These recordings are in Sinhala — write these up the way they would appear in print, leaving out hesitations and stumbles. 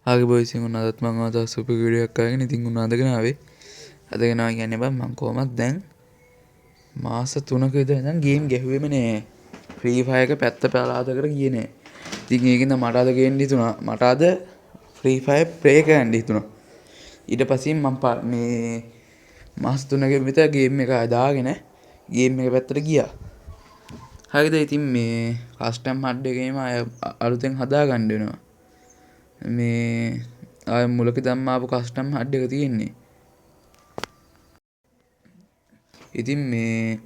ආගේ බොයිස් ඉතින් ඔන්න අදත් මං ආවා තව සුපිරි වීඩියෝ එකක් අරගෙන. ඉතින් ඔන්න අදගෙන ආවේ. අදගෙන ආවා කියන්නේ බං මං කොහොමත් දැන් මාස 3ක විතර ඉඳන් ගේම් ගැහුවෙම නෑ. ෆ්‍රී ෆයර් එක පැත්ත පළාතකට ගියේ නෑ. ඉතින් ඒකෙන්ද මට අද ගේන්න හිතුණා. මට අද ෆ්‍රී ෆයර් ප්ලේ කරන්න හිතුණා. ඊට පස්සේ මං මේ මාස 3කින් විතර ගේම් එක දාගෙන ගේම් එක පැත්තට ගියා. හරිද? ඉතින් මේ කස්ටම් හඩ් එකේම අය අලුතෙන් හදා ගන්න වෙනවා. මේ ආය මුලක දැම්ම ආපු කස්ටම් හඩ් එක තියෙන්නේ. ඉතින් මේ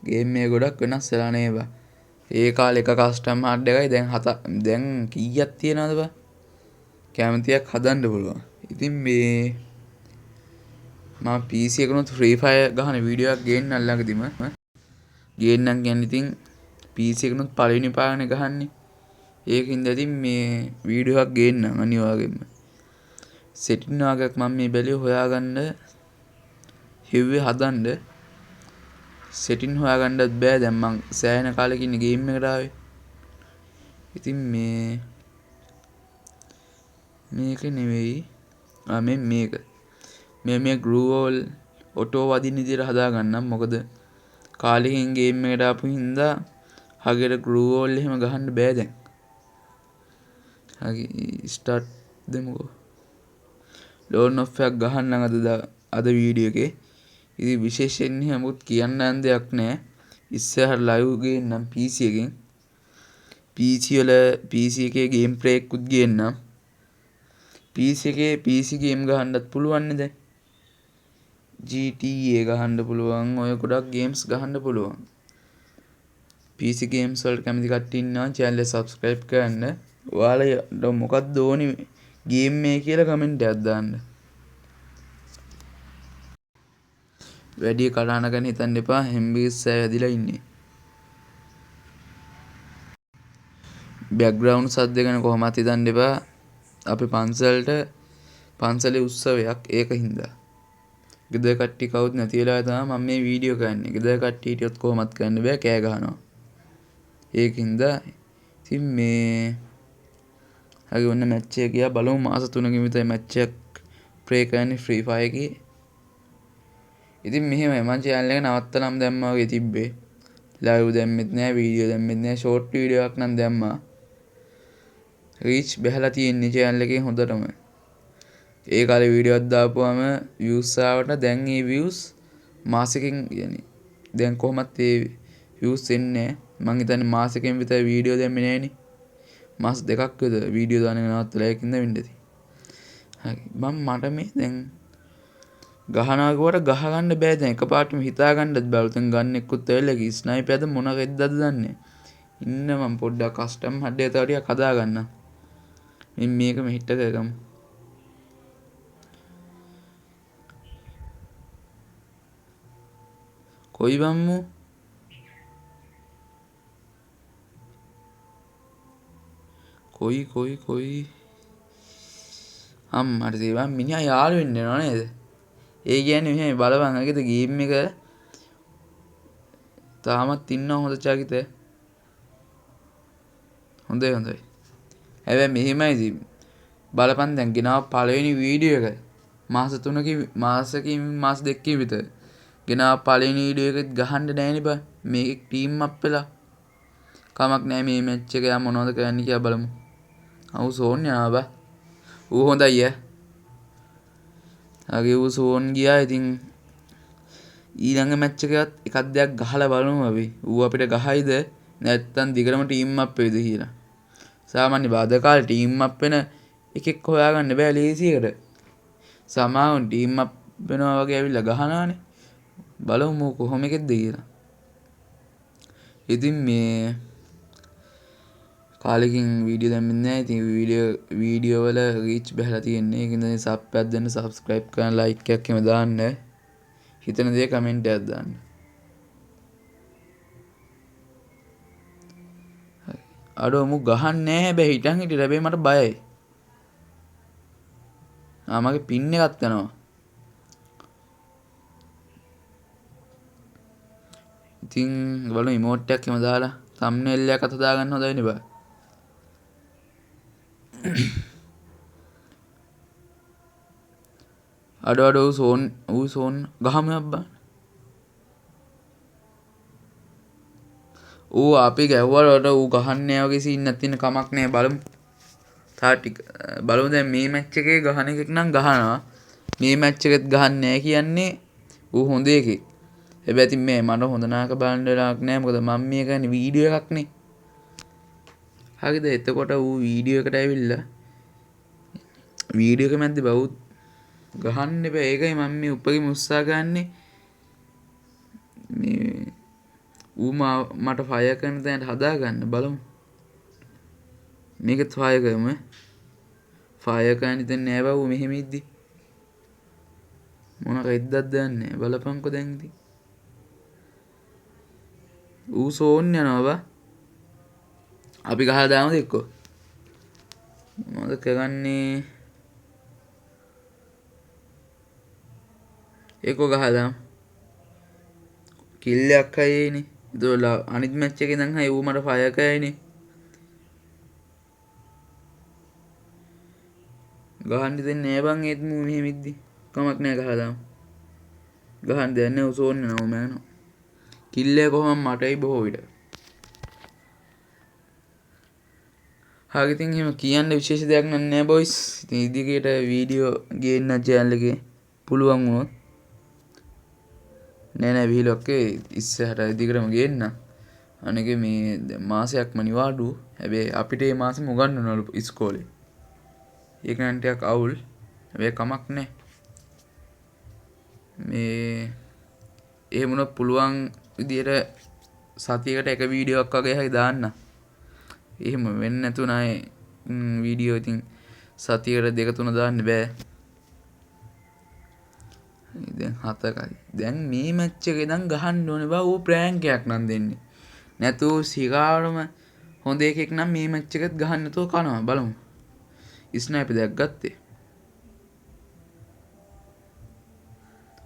ගේම් එක ගොඩක් වෙනස් වෙලා නේ බා. ඒ කාලේ එක කස්ටම් හඩ් එකයි දැන් හත දැන් කීයක් තියනවද බා? කැමතියක් හදන්න පුළුවන්. ඉතින් මේ මම PC එකනොත් ෆ්‍රී ෆයර් ගහන වීඩියෝ එකක් ගේන්නම් ළඟදිම. ගේන්නම් කියන්නේ ඉතින් PC එකනොත් පළවෙනි පාරනේ ගහන්නේ. ඒකින්ද ඉතින් මේ වීඩියෝ එකක් ගේන්නම් අනිවාර්යෙන්ම. සෙටින් වගේක් මම මේ බැලුවේ හොයාගන්න හෙව්වේ හදන්න. සෙටින් හොයාගන්නත් බෑ දැන් මං සෑහෙන කාලෙකින් ගේම් එකට ආවේ. ඉතින් මේ මේක නෙවෙයි. ආ මේ මේක. මේ ග්ලූ වෝල් ඔටෝ වදින විදියට හදාගන්නම්. මොකද කාලෙකින් ගේම් එකට ආපු හින්දා හරියට ග්ලූ වෝල් එහෙම ගහන්න බෑ දැන්. හරි ස්ටාර්ට් දෙමුකෝ. ලෝන් ඔෆ් එකක් ගහන්නම් අද වීඩියෝ එකේ. ඉතින් විශේෂයෙන් එහෙම මොකුත් කියන්න යන දෙයක් නෑ. ඉස්සරහට ලයිව් ගේන්නම් PC එකෙන්. PC වල PC එකේ ගේම් ප්ලේ එකකුත් ගේන්නම්. PC එකේ PC game ගහන්නත් පුළුවන් නේ දැන්. GTA ගහන්න පුළුවන්. ඔය ගොඩක් ගේම්ස් ගහන්න පුළුවන්. PC games වලට කැමති කට්ටිය ඉන්නවා චැනල් එක සබ්ස්ක්‍රයිබ් කරන්න. ඔයාලා මොකක්ද ඕනි ගේම් එක කියලා කමෙන්ට් එකක් දාන්න. වැඩි කටහඬ ගැන හිතන්න එපා. හෙම්බිරිස් ඇවිදලා ඉන්නේ. බැක්ග්‍රවුන්ඩ් සද්ද ගැන කොහොමත් හිතන්න එපා. අපි පන්සලේ උත්සවයක් ඒක හින්දා. ගෙදර කට්ටිය කවුත් නැති වෙලාවේ තමයි මම මේ වීඩියෝ කරන්නේ. ගෙදර කට්ටිය හිටියොත් කොහොමත් කරන්න බෑ කෑ ගහනවා. ඒක හින්දා ඉතින් මේ හරි ඔන්න මැච් එක ගියා බලමු මාස 3කින් විතර මැච් එකක් ප්ලේ කරන්නේ ෆ්‍රී ෆයර් එකේ. ඉතින් මෙහෙමයි මං චැනල් එක නවත්තලම දැම්මා වගේ තිබ්බේ. ලයිව් දැම්මෙත් නෑ වීඩියෝ දැම්මෙත් නෑ ෂෝට් වීඩියෝ එකක් නම් දැම්මා. රීච් බැහැලා තියෙන්නේ චැනල් එකේ හොඳටම. ඒ කාලේ වීඩියෝ එකක් දාපුවාම වීව්ස් ආවට දැන් ඒ වීව්ස් මාසෙකින් يعني දැන් කොහොමත් ඒ වීව්ස් එන්නේ නෑ. මං හිතන්නේ මාසෙකින් විතර වීඩියෝ දැම්මේ නෑනේ. මාස දෙකක් විතර වීඩියෝ දාන එක නවත්තලා ඒකින්ද වෙන්න ඇති. හරි මං මට මේ දැන් ගහනවා කිව්වට ගහ ගන්න බෑ දැන් එකපාරටම හිතා ගන්නත් බෑ. අලුතෙන් ගන්න එක්කුත් ඇවිල්ලා කි ස්නයිපර්ද මොන රෙද්දද දන්නේ නෑ. ඉන්න මං පොඩ්ඩක් කස්ටම් හඩ් එක තව ටිකක් හදා ගන්නම්. මෙන්න මේක මෙහිට කරගමු. කොයි බම්මු කොයි කොයි කොයි අම්මට තේ බං මිනිහා යාළු වෙන්න යනවා නේද? ඒ කියන්නේ මෙහෙම බලපන් අගේද ගේම් එක තාමත් ඉන්නවා හොඳ චරිත. හොඳයි හොඳයි. හැබැයි මෙහෙමයි ඉතින් බලපන් දැන් ගෙනාව පළවෙනි වීඩියෝ එක මාස 3කින් මාසකින් මාස 2කින් විතර ගෙනාව පළවෙනි වීඩියෝ එකෙත් ගහන්න නෑනේ බං. මේකේ ටීම් අප් වෙලා කමක් නෑ මේ මැච් එක යා මොනවද කරන්නේ කියලා බලමු. අවු සෝන් යනවා බං. ඌ හොඳයි ඈ. හරි ඌ සෝන් ගියා. ඉතින් ඊළඟ මැච් එකත් එකක් දෙයක් ගහලා බලමු අපි. ඌ අපිට ගහයිද නැත්තම් දිගටම ටීම් අප් වෙයිද කියලා. සාමාන්‍ය බාධා කාලේ ටීම් අප් වෙන එකෙක් හොයාගන්න බෑ ලේසියකට. සමහරුන් ටීම් අප් වෙනවා වගේ ඇවිල්ලා ගහනවානේ. බලමු ඌ කොහොම එකෙක්ද කියලා. ඉතින් මේ කාලෙකින් වීඩියෝ දැම්මේ නෑ. ඉතින් වීඩියෝ වල රීච් බැහැලා තියෙන්නේ. ඒකින්ද ඉතින් සබ් එකක් දෙන්න, සබ්ස්ක්‍රයිබ් කරන්න, ලයික් එකක් එහෙම දාන්න. හිතන දේ කමෙන්ට් එකක් දාන්න. හරි. අඩෝ මු ගහන්නේ නෑ හැබැයි හිටන් හිටියට. හැබැයි මට බයයි. ආ මගේ පින් එකක් යනවා. ඉතින් බලමු ඉමෝට් එකක් එහෙම දාලා තම්නේල් එකක් අත දාගන්න හොඳයි නේ බා. අඩෝ අඩෝ සෝන් ඌ සෝන් ගහමු අබ්බා. ඌ අපි ගැහුවට ඌ ගහන්නේ නැහැ වගේ සීන් එකක් තියෙන කමක් නෑ බලමු. තා ටික බලමු දැන් මේ මැච් එකේ ගහන එකෙක් නම් ගහනවා. මේ මැච් එකෙත් ගහන්නේ නැහැ කියන්නේ ඌ හොඳ එකෙක්. හැබැයි ඉතින් මේ මට හොඳ නරක බලන්න වෙලාවක් නෑ. මොකද මම මේ කරන්නේ වීඩියෝ එකක් නේ. හරිද? එතකොට ඌ වීඩියෝ එකට ඇවිල්ලා වීඩියෝ එක මැද්දේ බවුත් ගහන්න එපා. ඒකයි මම මේ උපරිම උත්සාහ ගන්නෙ. මේ ඌ මට ෆයර් කරන තැනට හදාගන්න බලමු. මේකත් ෆයර් කරමු. ෆයර් කරන්න හිතන්නේ නෑ බං ඌ මෙහෙම ඉද්දි. මොන රෙද්දක්ද දන්නේ නෑ. බලපන්කෝ දැන් ඉතින්. ඌ සෝන් යනවා බං. අපි ගහලා දාමුද එක්කෝ? මොනවද කරන්නේ? එක්කෝ ගහලා දාමු. කිල් එකක් හයි එයිනේ. ඒතකොට අනිත් මැච් එකේ ඉඳන් හයි ඌ මට ෆයර් කරයිනේ. ගහන්න දෙන්නේ නෑ බං ඒත් මූ මෙහෙම ඉද්දි. කමක් නෑ ගහලා දාමු. ගහන්න දෙයක් නෑ ඌ සෝන් යනවා ඌ මැරෙනවා. කිල් එක කොහොමද මටයි බොහෝ විට. හරි ඉතින් එහෙම කියන්න විශේෂ දෙයක් නම් නෑ බොයිස්. ඉතින් ඉදිරියට වීඩියෝ ගේන්න චැනල් එකේ පුළුවන් වුණොත් නෑ නෑ විහිළුවක් ඒ ඉස්සරහට දිගටම ගේන්න. අනික මේ දැන් මාසයක්ම නිවාඩු. හැබැයි අපිට මේ මාසෙම උගන්වනවලු ඉස්කෝලේ. ඒක නම් ටිකක් අවුල්. හැබැයි කමක් නෑ. මේ එහෙම වුණොත් පුළුවන් විදියට සතියකට එක වීඩියෝ එකක් වගේ හරි දාන්න. එහෙම වෙන්නේ නැතුව නෑ වීඩියෝ ඉතින් සතියකට දෙක තුන දාන්න බෑ. දැන් 7යි. දැන් මේ මැච් එකේ ඉඳන් ගහන්න ඕනේ බා ඌ ප්‍රෑන්ක් එකක් නම් දෙන්නේ. නැතුව සිගාවටම හොඳ එකෙක් නම් මේ මැච් එකත් ගහන්න නැතුව කනවා බලමු. ස්නයිපර් දෙයක් ගත්තේ.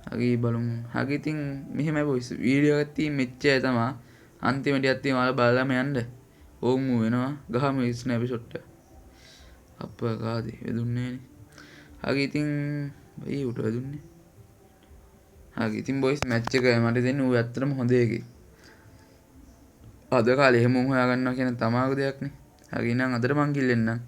හරි බලමු. හරි ඉතින් මෙහෙමයි බොයිස්. වීඩියෝ එකක් තියෙන මෙච්චරයි තමා. අන්තිම ටිකක් තියෙන ඔයාලා බලලාම යන්න. ඕම් ඌ වෙනවා. ගහමු ස්නයිපර් ෂොට් එක. අප්පා කාදේ වැදුන්නේ නෑනේ. හරි ඉතින් බයි ඌට වැදුන්නේ. හරි ඉතින් බොයිස් මැච් එක මට දෙන්න ඌ ඇත්තටම හොඳ එකෙක්. අද කාලේ එහෙම උන් හොයා ගන්නවා කියන තමාගේ දෙයක් නේ. හරි එහෙනම් අදට මං ගිහින් එන්නම්.